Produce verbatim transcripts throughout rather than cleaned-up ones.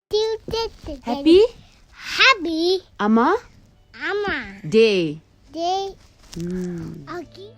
Happy? Happy. ཨ་མ། ཨ་མ། Day. Day. ཨ་ཀི།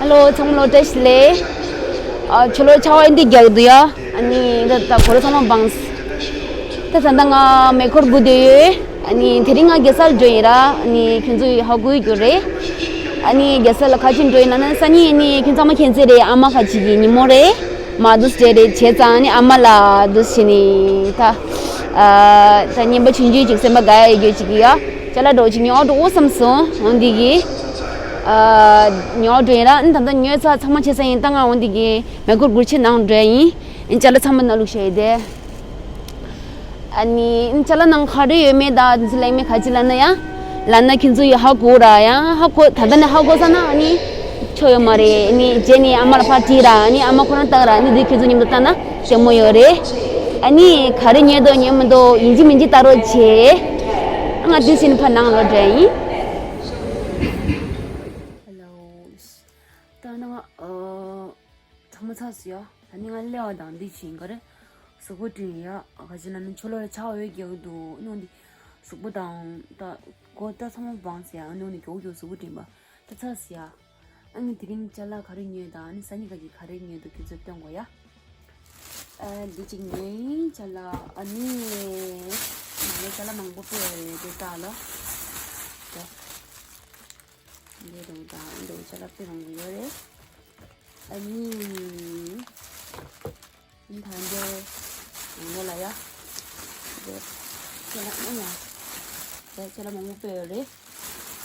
ཧེ་ལོ། ཚང་མ་ལོ་བཀྲ་ཤིས་བདེ་ལེགས། ཨ། ཆུ་ལོག་ཆར་པ་འདི་རྒྱག་འདུག་ཡ། ཨ་ནི་ད་ད་གོ་རེ་ཚང་མ་སྦངས། ད་ད་ལྟ་ང་མེ་འཁོར་སྒུག་བསྡད་ཡོད། ཨ་ནི་དེ་རིང་ང་རྒྱལ་ས་ལ་འགྲོ་ཡིན་ར། ཨ་ནི་ཁྱོད་ཚོ་ཡི་ཧ་གོ་ཡི་རྒྱུ་རེད། ཨ་ནི་རྒྱལ་ས་ལ་ག་ཅི་འགྲོ་ཡིན་ལབ་ན། སང་ཉིན་ཨ་ནི་ཁྱོད་ཚང་མ་མཁྱེན་གསལ་རེད། ཨ་མ་ཁ་ཅིག་གི་ཉིན་མོ་རེད། Mother's Day རེད། བྱས་ཙང་ཨ་ནི་ཨ་མ་ལ་འདུག་བྱས་ནི་ད། ཨ། ད་བརྙན་པ་ཆུང་ཆུང་ཅིག་སེམས་པ་དགའ་ཡ་ཡོད་རྒྱུ་ཅིག་ཡ། ཅ་ལག་འདྲ་བོ་ཅིག་ཉོ་འགྲོ་བསམ་སོང་། འོ་འདི་གི། ཨ། ཉོ་འགྲོ་ཡིན་ར། ཨ་ནི་ད་ལྟ་ཉོས་ཚར་ཚང་མ་བྱས་ཚར་ཡིན། ད་ང་འོ་འདི་གི་མེ་འཁོར་སྒུག་ཆས་ནང་འགྲོ་ཡ་ཡིན། ཨ་ནི་ཅ་ལག་ཚང་མ་ནང་བླུགས་བཞག་ཡོད་དེ། ཨ་ནི་ཨ་ནི་ཅ་ལག་ནང་ག་རེ་ཡོད་མེད་ད་འདི་ཚོ་གླེང་མེད། ག་ཅི་ལབ་ན་ཡ། ལབ་ན་ཁྱེད་ཚོ་ཡི་ཧ་གོ་ར་ཡ། ཧ་གོ། ད་ལྟ་ནས་ཧ་གོ་ས་ན་ཨ་ནི་ཆོ་ཡོད་མ་རེད། ཨ་ནི་རྗེས་ནས་ཨ་མ་ལ་ཕར་དྲིས་ར། ཨ་ནི་ཨ་མ་ཁོ་རང་བལྟ་ར། ཨ་ནི་འདི་ཁྱེད་ཚོ་མཉམ་དུ་བལྟ་ན་ཞེ་མོ་ཡོད་རེད། ཨ་ནི་ག་རེ་ཉོས་འདུག་ཉོས་མི་འདུག་ཡིན་གཅིག་མིན་གཅིག་ལྟ་རོགས་བྱེད། ང་དེ་བཞིན་ཕར་ནང་ལོག་འགྲོ་ཡིན། ཧེ་ལོ། ད་ནང་ཨ། ཚང་མ་ཚར་སོང་ཡ། ད་ནི་ང་སླེབས་པ་དང་འདི་བྱིན་ག་རེ། གཟུགས་པོ་བཀྲུས་ཡ། ག་ཅི་ན་ནི་ཆུ་ལོག་ཆར་པ་རྒྱག་གི་འདུག་ནོ་འདི། གཟུགས་པོ་དང་ད་མགོ་ད་ཚང་མ་སྦངས་ཡ། ནོ་འདི་མགྱོགས་མགྱོགས་གཟུགས་པོ་བཀྲུས་པ་ད་ཚར་སོང་ཡ། ཨ་ནི་དེ་རིང་ཅ་ལག་ག་རེ་ཉོས་དང་། ཨ་ནི་སང་ཉིན་ག་ཅི་ག་རེ་ཉོས་འདུག་ཁྱེད་ཚོ་སྟོན་དགོས་ཡ། ཨ། འདི་གཅིག་ཉོས་ཡིན་ཅ་ལག། ཨ་ནི་ང་ལ་ཅ་ལག་མང་པོ་སྤྲད་ཡོད་དེ་ལྟ་ལ། འདི་རུ་དང་འདི་རུ་ཅ་ལག་དཔེ་མང་པོ་ཡོད་རེད། ཨ་ནི། ཨ་ནི་ད་འདི་ནང་ལོགས་ལ་ཡ། འདི་ཅ་ལག་ཨ་ཡ། འདི་ཅ་ལག་མང་པོ་སྤྲད་ཡོད་རེད།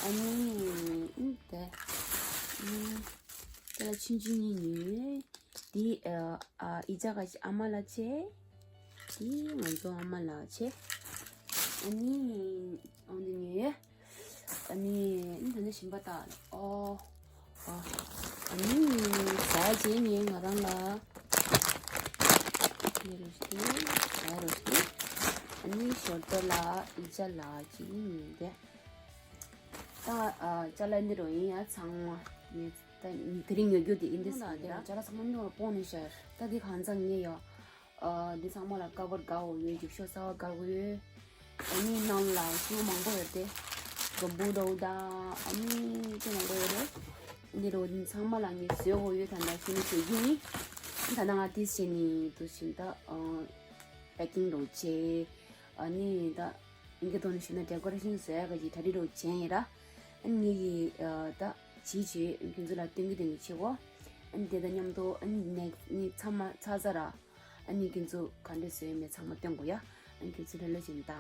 ཨ་ནི་ཨ་ནི་དེ། ཨ་ནི་ཅ་ལག་ཆུང་ཆུང་གཉིས་ཉོས། འདི་ཨ་ཨ་ཨི་ཅག་ག་ཅི་ཨ་མ་ལ་བྱས། འདི་ང་ཚོ་ཨ་མ་ལ་བྱས། ཨ་ནི་ཨང་འདི་ཉོས། ཨ་ནི་ཨ་ནི་ད་ནི་ཞིམ་པ་ད། ཨོ། ཨོ། ཨ་ནི་ཟ་བྱས་ཉོས་ང་རང་ལ། ཉོས་རོ་ཞིག་ཉོས་རོ་ཞིག་ཨ་ནི་ཞོར་དེ་ལ་ཨི་ཅག་ལ་ཅིག་ཉོས་ཏེ། ད་ཨ་ཅ་ལག་འདི་རུ་ཡིན་ཡ། ཚང་མ་ངས་ད་དེ་རིང་ཉོ་རྒྱུ་དེ་ཨིན་དེ་སོང་། དེ་ར་ཅ་ལག་ཚང་མ་མིག་ལ་སྤོ་ནས་ཤར། ད་དེ་གང་ཚང་ངས་ཡོད། ཨ་འདི་ཚང་མ་ལ་ཀ་བར་དགའ་བོ་ཡོད། འགྱུར་ཤོག་གསར་པ་དགའ་བོ་ཡོད། ཨ་ནི་ནང་ལ་ཤུ་མང་པོ་ཡོད་དེ། གོམ་བུ་འདྲ་བོ་དང་ཨ་ནི་དེ་མང་པོ་ཡོད་རེད། འདི་རུ་ཚང་མ་ལ་ངས་བཟོས་དགོས་ཡོད། ད་ལྟ་ཤུ་ནི་བཟོས་རྒྱུ་ཡིན། ད་ལྟ་ང་དེ་བྱས་ནས་དུ་བཞིན་ད་ཨ་པེ་ཀིང་འདྲ་བོ་བྱས། ཨ་ནི་ད། ཨིན་སྐད་ཐོག་ནས་ཞུས་ན་ཌེ་ཀོ་རེ་ཤན་བཟོ་ཡ་ག་ཅིག་གྲ་སྒྲིག་རོགས་བྱས་ཡིན་ར། ཨ་ནི་ངེད་ཀྱིས་ཨ་ད་བྱིས་བྱས་ཁྱོད་ཚོ་ལ་སྟོན་གི་སྟོན་གི་བྱེད་གོ། ཨ་ནི་དེ་དང་མཉམ་དུ་ཨ་ནི་ནེག་ནི་ཚང་མ་ཚར་ཚར་ར། ཨ་ནི་ཁྱོད་ཚོ་ག་འདྲས་བཟོས་ཡོད་མེད་ཚང་མ་སྟོན་གོ་ཡ། ཨ་ནི་ཁྱོད་ཚོ་ལྷོད་ལྷོད་བྱས་ད།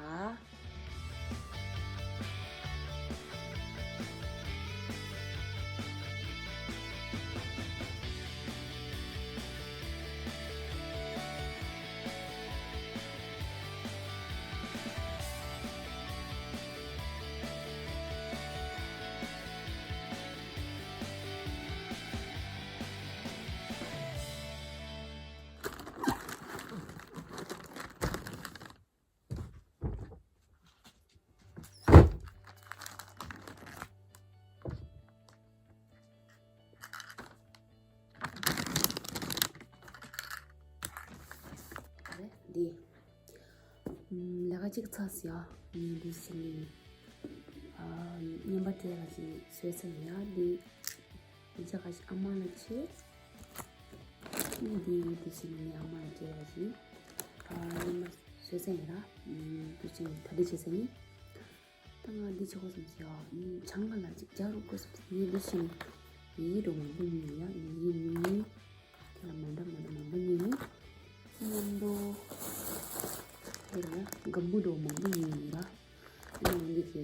ལས་ཀ་གཅིག་ཚར་སོང་ཡ། ངས་འདི་བྱས་ནས། ཨ། རྔན་པ་སྤྲད་ལ་ཅིག་བཟོས་ཚར་ཡ་འདི། འདི་ཆ་ཁ་ཤས་ཨ་མ་ལ་བྱས། འདི་འདི་བྱས་ནས་ངས་ཨ་མ་ལ་སྤྲད་ལ་ཅིག་ཨ། རྔན་པ་བཟོས་ཚར་ཡ་ར། འདི་བྱས་ནས་གྲ་སྒྲིག་བྱས་ཚར་ནས། ད་ང་འདི་བྱེད་དགོས་བསམ་སོང་ཡ། ཆང་ཁ་ལ་ཅིག་རྒྱག་རོགས་དགོས་བསམ་སོང་། ངས་འདི་བྱས་ནས་ཡིག་འབྲུ་མང་པོ་ཉོས་ཡ། ཡིག་ཉོས། དེ་ལ་མ་འདྲ་མ་འདྲ་མང་པོ་ཉོས་ནས། མཉམ་དུ་དེ་ལ་སྒམ་པོ་འདྲ་མང་པོ་ཉོས་ཡིན་ར། ཨ་ནི་འདི་གི་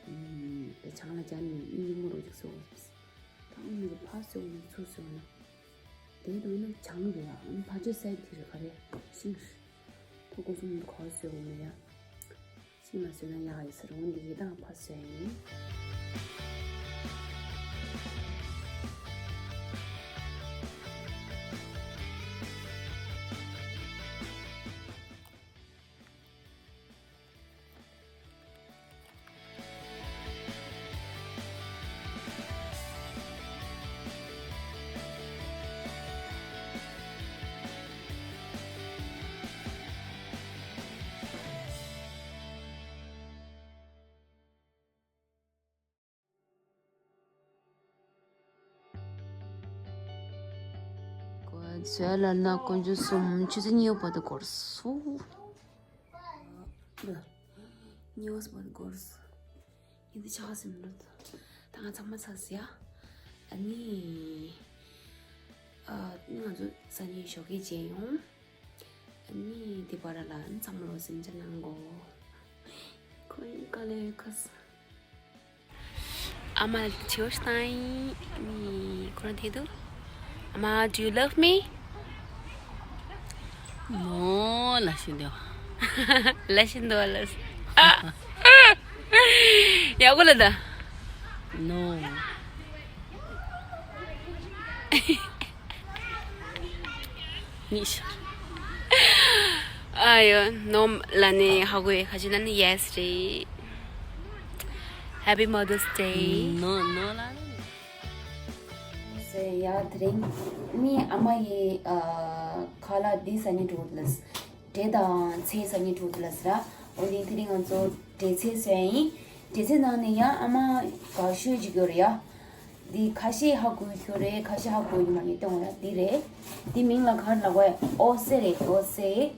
ཨུམ། དེ་ཆང་ལ་སྦྱར་ནས་ཨིན་ཇི་མོ་རོ་ཅིག་བཟོ་དགོས་བསམ་སོང་། ད་ཨུམ་གི་ཕར་བཟོས་ན་ཚུར་བཟོས་ན། དེ་འདྲ་ཡིན་ན་ཆང་རེད་ཡ། ཨ་ནི་ཕར་ཕྱོགས་སའི་དེ་རེད་ག་རེ། ཤིང་། ཐོག་ཀོ་གསུམ་ག་བཟོས་འོང་མེད་ཡ། ཤིང་ལ་བཟོས་ན་ཡག་ཡོད་ཟེར་འོང་འདི་གི་དང་ཕར་བཟོས་ཡིན། ཟོས་ལ་ན་དཀོན་མཆོག་གསུམ། ཆུ་ཚོད་གཉིས་པ་དུ་འགོར་སོང་། གཉིས་པ་དུ་འགོར་སོང་། ཡིན་དུ་ཆགས་སེམས་འགྲོ། ད་ང་ཚང་མ་ཚར་ཟིན་ཡ། ཨ་ནི། ཨ། ང་ཚོ་ས་ཉིན་ཞོགས་ཀས་མཇལ་ཡོང་། ཨ་ནི་དེ་བར་ལ་ཚང་མ་ལོ་སེམས་ཅན་ནང་གོ། ཁོ་ཡིན་ག་ལེ་ཁ་ས། ཨ་མ་ལ་ཆེའོ་ཤི་ཏང་ཡིན། ཁོ་རང་དེ་དུ། ཨ་མ། Do you love me? No. ལ་ཤི་འདོ། ལ་ཤི་འདོ་ལ། ཡག་པོ་ལ་ད། No. ཉིས། ཨ་ཡོ། ནོ་ལ་ནི་ཧ་གོ་ཡེ། ཁ་ཅིག་ལ་ནི་yes རེད། Happy Mother's Day. No, no ལ་ནི། ཟེར་ཡ། དེ་རིང་ནི་ཨ་མ་ཡི་ཨ་ཁ་ལག་འདི་ཟ་ནི་འགྲོ་ལ། འབྲས་དང་ཚལ་ཟ་ནི་འགྲོ་ལ་ཟེར། འོ་དེ་དེ་རིང་ང་ཚོ་འབྲས་ཚལ་ཟ་ཡིན། འབྲས་ཚལ་ནང་ནས་ཡ་ཨ་མ་དགའ་ཤོས་ཅིག་ཡོད་རེད་ཡ། འདི་ཁ་ཤས་ཧ་གོ་ཁྱོད་རེད། ཁ་ཤས་ཧ་གོ་ཉི་མ་ཡིན་སྟོན་ཡ་འདི་རེད། འདི་མིང་ལ་ག་རེ་ལབ་དགོས། ཨོ་སེ་རེད། ཨོ་སེ།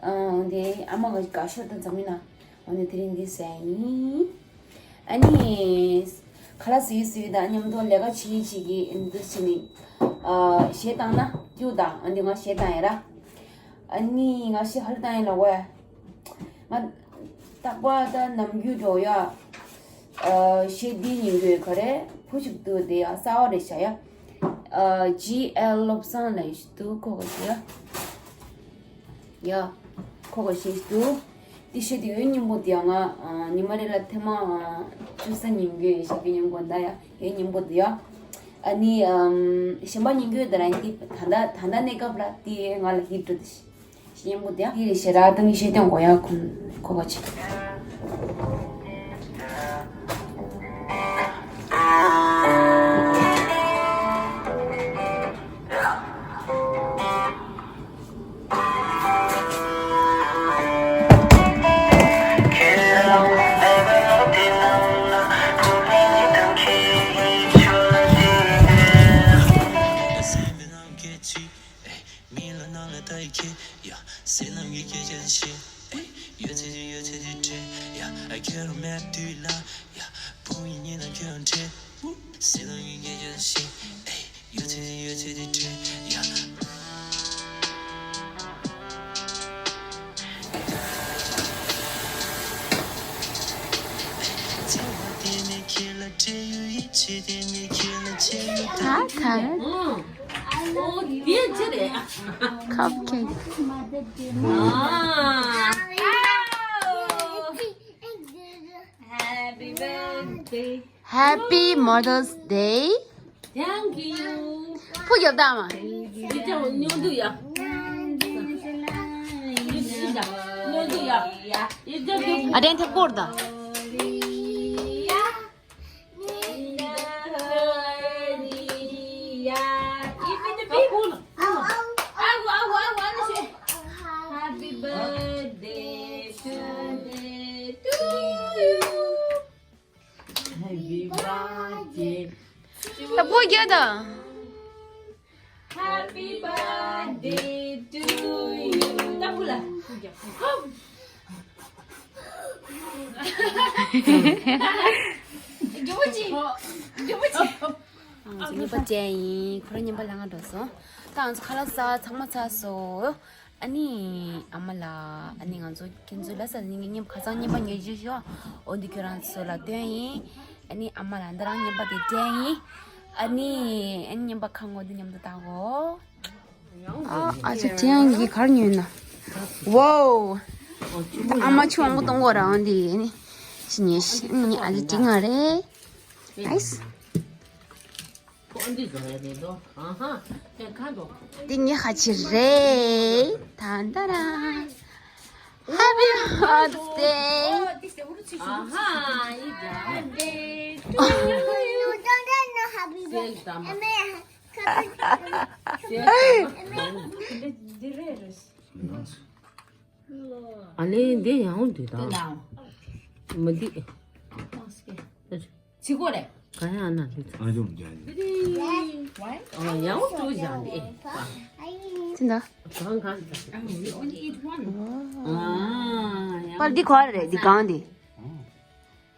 ཨ། འདི་ཨ་མ་ག་ག་ཤོད་དང་འཛམ་གླིང་ན། འོ་ནི་དེ་རིང་འདི་ཟ་ཡིན། ཨ་ནི། ཁ་ལག་ཟོས་ཟོས་དང་མཉམ་དུ་ལས་ཀ་བྱེད་བྱེད་ཀྱི་འདི་བྱེད་ནི། ཨ། གཞས་བཏང་ན་སྐྱུག་དང་། ཨ། འདི་ང་གཞས་བཏང་ཡ་ར། ཨ་ནི་ང་གཞས་ཧ་ལས་བཏང་ཡིན་ལ་ཝེ། ང་རྟག་པར་ད་ནམ་རྒྱུན་འགྲོ་ཡ། ཨ། གཞས་འདི་ཉན་དགོས་ག་རེ་བུ་ཞིག་འདུག་དེ་ཡ་གསར་བ་རེད་ཤག་ཡ། ཨ། ཇི་ཨེལ་བློ་བཟང་ལབ་ཡ་ཞིག་འདུག་ཁོ་ག་ཞིག་ཡ། ཡ། ཁོ་ག་ཞིག་འདུག་དེ་གཞས་དེ་ཡོད་སྙིང་པོ་དེ་ཡ། ང་ཉི་མ་རེ་ལ་ཐེངས་མ་བཅུ་ཙམ་ཉན་གྱི་ཡོད། ཞབས་ཀྱི་སྙིང་པོ་ད་ཡ་ཡོད་སྙིང་པོ་དེ་ཡ། ཨ་ནི། ཨམ། གཞན་པ་ཉན་གྱི་ཡོད་ད་ར། འདི་ད་ལྟ་ད་ལྟ་གནས་སྐབས་ལ་དེ་ང་ལ་ཧིཊ་འགྲོ་དེ་ཞིག་ཞེ་པོ་དེ་ཡ། དེ་རེད་ཞེ་དྲག་ཏང་གི་ཤེས་ལྡན་གོ་ཡ་ཁུམ་གོ་ག་ཆེ། མི་ལ་ནང་ལ་ལྟ་ཡི་ཁྱེད་ཡ། སེམས་ནང་གི་སྐད་ཆ་བཤད། ཨེ། ཡོད་ཚད་ཅིག་ཡོད་ཚད་ཅིག་སྤྲད་ཡ། ཨ། ཁྱེད་རང་མེད་དུས་ལ་ཡ། བུ་ཡིན་ཉིན་ལ་ཁྱོད་རང་སྤྲད། སེམས་ནང་གི་སྐད་ཆ་བཤད། ཨེ། ཡོད་ཚད་ཅིག་ཡོད་ཚད་ཅིག་སྤྲད་ཡ། བརྩེ་བ་དེ་ནི་ཁྱེད་ལ་སྤྲད་ཡོད། ཡིད་ཆེས་དེ་ནི་ཁྱེད་ལ་བྱས་ཡོད། ད་ད། ཨོ། དེ་ཅི་རེད། Cupcake. Happy birthday. Happy Mother's Day. Thank you. ཕུ་རྒྱབ་དང་མ། ཡི་ཅང་ཉོ་འདུག་ཡ། ཡི་ཅང་ཉོ་འདུག་ཡ། ཡི་ཅང་ཉོ་འདུག་ཡ། ཨ་དྲན་ཐབས་སྐོར་དང་། Happy birthday. ད་སྤོ་རྒྱག་དང་། Happy birthday to you. ད་སྤོ་ལ། རྒྱུ་མ་ཅི། རྒྱུ་མ་ཅི། ང་ཚོ་རྔན་པ་སྤྲད་ཡིན། ཁོ་རང་རྔན་པ་ལེན་ག་འགྲོ་སོང་། ད་ང་ཚོ་ཁ་ལག་ཟ་ཚང་མ་ཚར་སོང་། ཨ་ནི་ཨ་མ་ལགས། ཨ་ནི་ང་ཚོ་ཁྱེད་ཚོ་ལ་ས་ནི་རྔན་པ་ཁ་སང་རྔན་པ་ཉོས་རྒྱུ་ཤོག་འོ་འདི་ཁྱོད་རང་ཚོ་ལ་སྟོན་ཡིན། ཨ་ནི་ཨ་མ་ལགས་འདི་རང་རྔན་པ་དེ་སྤྲད་ཡིན། ཨ་ནི་ཨ་ནི་རྔན་པ་ཁ་ངོ་འདི་མཉམ་དུ་བལྟ་གོ། ཨ་ཨ་ཅག་ཅི་ཡང་གི་གར་ཉོས་ན། ཝའོ། ཨ་མ་ཆུ་མང་པོ་གཏོང་གོ་རང་འདི་ཨ་ནི་ཅི་ཉོས་ཤི་ཨ་ནི་ཨ་ཅག་ཅི་ང་རེད། ནའིས། འདི་ངའི་ཧ་ཅི་རེད། ད་ད་ར། Happy Mother's Day. ཨ་ལེ་འདི་ཡང་འདི་དང་། མི་འདི། ཚིག་གོ་རེད། ག་ཡང་ན་འདི། ཨ་ཡོང་རྒྱ་ཡིན། ཨ་ཡང་ཏུ་ཡང་འདི། ཅི་འདྲ། གང་གང་འདི། ཨ་ཡང་། པར་འདི་གོ་རེད་འདི་གང་འདི།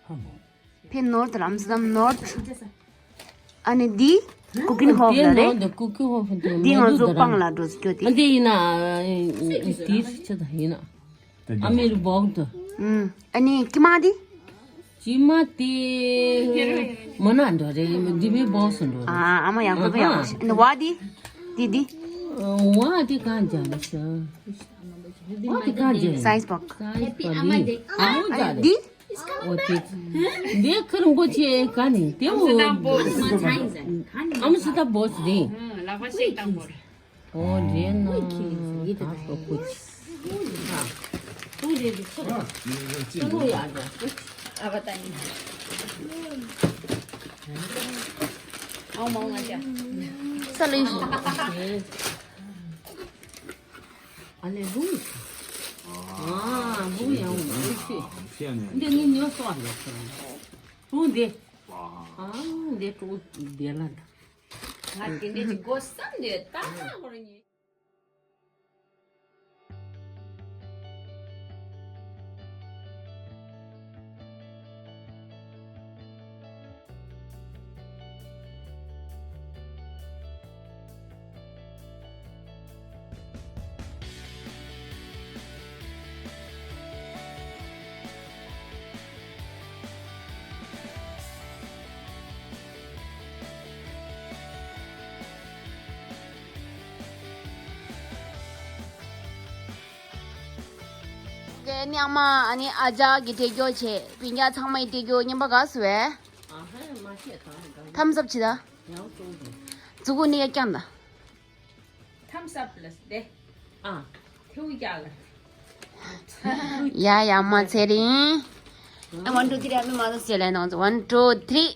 ཧ་མོ། ཕེ་ནོར་ཐ་ལམ་སམ་ནོར་ཐ། ཨ་ནི་འདི་ཀུ་ཀིན་ཧོབ་ལ་རེད། འདི་ཀུ་ཀིན་ཧོབ་འདི་འདི་ང་ཚོ་སྤང་ལ་འགྲོ་སྐྱོ་དེ། འདི་ཡིན་ན་དེ་ཆ་ད་ཡིན་ན་ཨ་མེ་རི་བོག་ཏུ། ཨ་ནི་ཀི་མ་འདི། ཀི་མ་དེ་མོ་ན་འགྲོ་རེད། འདི་མེ་བོག་སུ་འགྲོ་རེད། ཨ་ཨ་མ་ཡག་པོ་ཡག་པོ་ཞིག་ཨ་ནི་བ་འདི། འདི་འདི། བ་དེ་གང་ཅང་ལ་ཤ། བ་དེ་གང་ཅང་། སའིཛ་བོག་སའིཛ་བོག་འདི། ཨ་འདི། འོ་དེ། འདི་ཁ་རིང་པོ་ཆེ་ག་ནི་དེ་འོ། ཨམ་སི་ད་བོ་སི་རེད། འོ་རེད་ན། ད་སོ་ཁུ་ཆི། ས་ལུས། ཨ་ལེ་ལུང་། ཨ་ལུང་ཡང་ལུང་ཤེས། འདི་ངའི་ཉོ་སོགས་ལས་སོང་། ལུང་འདི། ཨ་འདི་ཀྲུ་འདི་ལ་འདི། ང་དེ་འདྲའི་གོ་བསམ་འདི་ད་ཧོར་ཉེ། ཨ་ནི་ཨ་མ་ཨ་ནི་ཨ་ཅག་གི་སྤྲད་རྒྱུ་བྱས། སྤུན་ཀྱག་ཚང་མ་ཡི་སྤྲད་རྒྱུ་རྔན་པ་ག་སུ་བས། ཐམ་སབ་ཅི་ད། ཙུ་གུ་ནི་ཡ་ཀྱང་ད། ཐམ་སབ་ལ་སྟེ། ཨ། ཐེའུ་ཡ་ལ། ཡ་ཡ་མ་ཚེ་རིང་། ཨ་one two three Happy Mother's Day ལས་ནང་ཚོ། One two three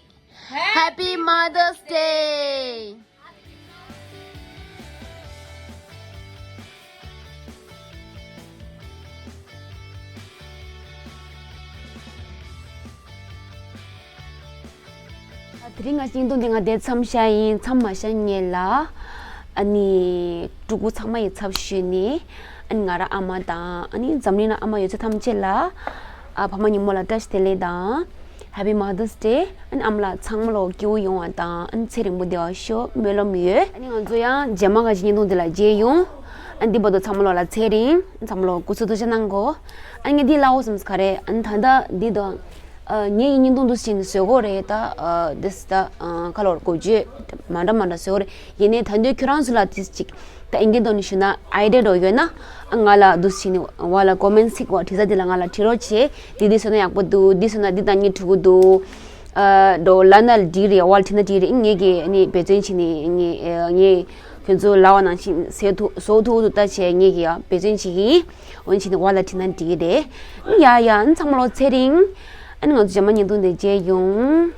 Happy Mother's Day. དེ་རིང་ང་བརྙན་ཐུང་འདི་ང་དེ་མཚམས་བཞག་ཡིན། མཚམས་མ་བཞག་སྔོན་ལ་ཨ་ནི་ཕྲུ་གུ་ཚང་མ་ཡི་ཚབ་ཞུས་ནས་ཨ་ནི་ང་རང་ཨ་མ་དང་ཨ་ནི་འཛམ་གླིང་ན་ཨ་མ་ཡོད་ཚད་ཐམས་ཅད་ལ་ཨ་ཕ་མ་ཉིན་མོ་ལ་བཀྲ་ཤིས་བདེ་ལེགས་དང་། Happy Mother's Day. ཨ་ནི་ཨ་མ་ལགས་ཚང་མ་ལོ་སྐྱིད་པོ་ཡོང་བ་དང་ཨ་ནི་ཚེ་རིང་པོ་བསྡད་པ་ཤོག་སྨོན་ལམ་ཡོད། ཨ་ནི་ང་ཚོ་ཡང་རྗེས་མ་ག་ཅིག་བརྙན་ཐུང་འདི་ལ་མཇལ་ཡོང་། ཨ་ནི་འདི་བར་དུ་ཚང་མ་ལོ་ལ་ཚེ་རིང་། ཚང་མ་ལོ་སྐུ་གཟུགས་ཐུགས་ཅག་གནང་གོ། ཨ་ནི་ངས་འདི་ལབ་དགོས་བསམ་ག་རེ། ཨ་ནི་ད་ལྟ་འདི་དང་ཨ་ངའི་བརྙན་ཐུང་འདུག་སེ་བྱས་ནས་བཟོ་དགོས་རེད། ད་ཨ་འདི་སི་ད་ཨ་ཁ་ལོར་འགོ་བརྗོད་མ་འདྲ་མ་འདྲ་བཟོ་དགོས་རེད། ཡིན་ནའི་ད་དུང་ཁྱོད་རང་ཚོ་ལ་དེ་ཅིག་ད་ཨིན་སྐད་ཐོག་ནས་ཞུ་ན་ཨའི་ཌི་ཡ་འདྲ་ཡོད་ན་ཨ་ང་ལ་འདུག་སེ་བྱས་ནས་བ་ལ་ཀོ་མེན་ཊི་སེག་ཤན་བྲིས་ས་འདི་ལ་ང་ལ་བྲིས་རོགས་བྱེད། འདི་འདི་བཟོས་ན་ཡག་པོ་འདུག་འདི་བཟོས་ན་འདི་ད་ངའི་ཕྲུ་གུ་འདུག་ཨ་འགྲོ་ལབ་ན་འགྲིག་རེད། བ་ལ་བྲིས་ན་འགྲིག་རེད། ངས་ཀྱིས་ཨ་ནི་འབད་བརྩོན་བྱས་ནས་ངས་ཨ་ངས་ཁྱོད་ཚོ་ལབ་པ་ནང་བཞིན་བཟོ་ཐུབ་བཟོ་ཐུབ་འདུག་ད་བྱས་ངས་ཀྱིས་ཡ་འབད་བརྩོན་བྱེད་ཀྱི་ཡིན། འོན་ཕྱིན་ནི་བ་ལ་བྲིས་ན་འགྲིག་གི་རེད། ཡ་ཡ་ཨ་ནི་ཚང་མ་ལོ་ཚེ་རིང་། ཨ་ནི་ང་ཚོ་རྗེས་མ་བརྙན་ཐུང་དེ་མཇལ་ཡོང་།